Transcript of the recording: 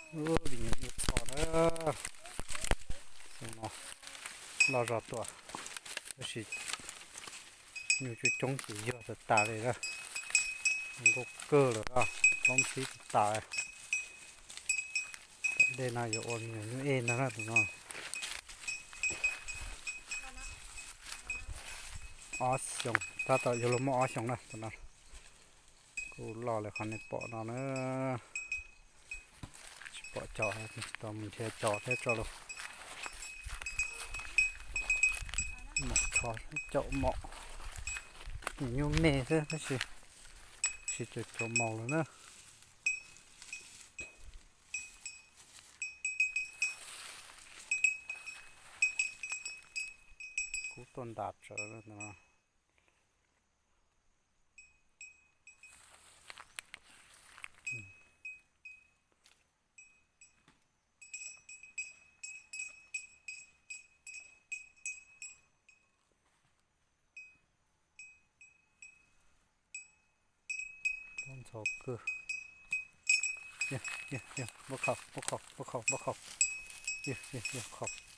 Tus nyuam nyuj txho na, xyoo no loj zog tuaj, tab sis nyuj coob coob ces yuag tas tas li na. Zoo nkauj kawg lawm, plaub ntsib tas tas. Tom ntej no yuav ua me nyuam nyuj ej ntag na tus no. Ob xyoos, tab tom yuav luag muaj ob xyoos na tus no. Kuj loj li qhov nej pom no na. Tsis pom cov, tau mus nrhiav cov thiab tso lawm. Maum tsho caum maum. Nyuam nyuj me xwb tab sis tsis cuag cov maum lawm na. Kub tuaj ntas tsawv no. Ntxhov kawg. Yog, yog, yog, npau khaum, npau khaum, npau khaum, npau khaum. Yog, yog, yog, khaum.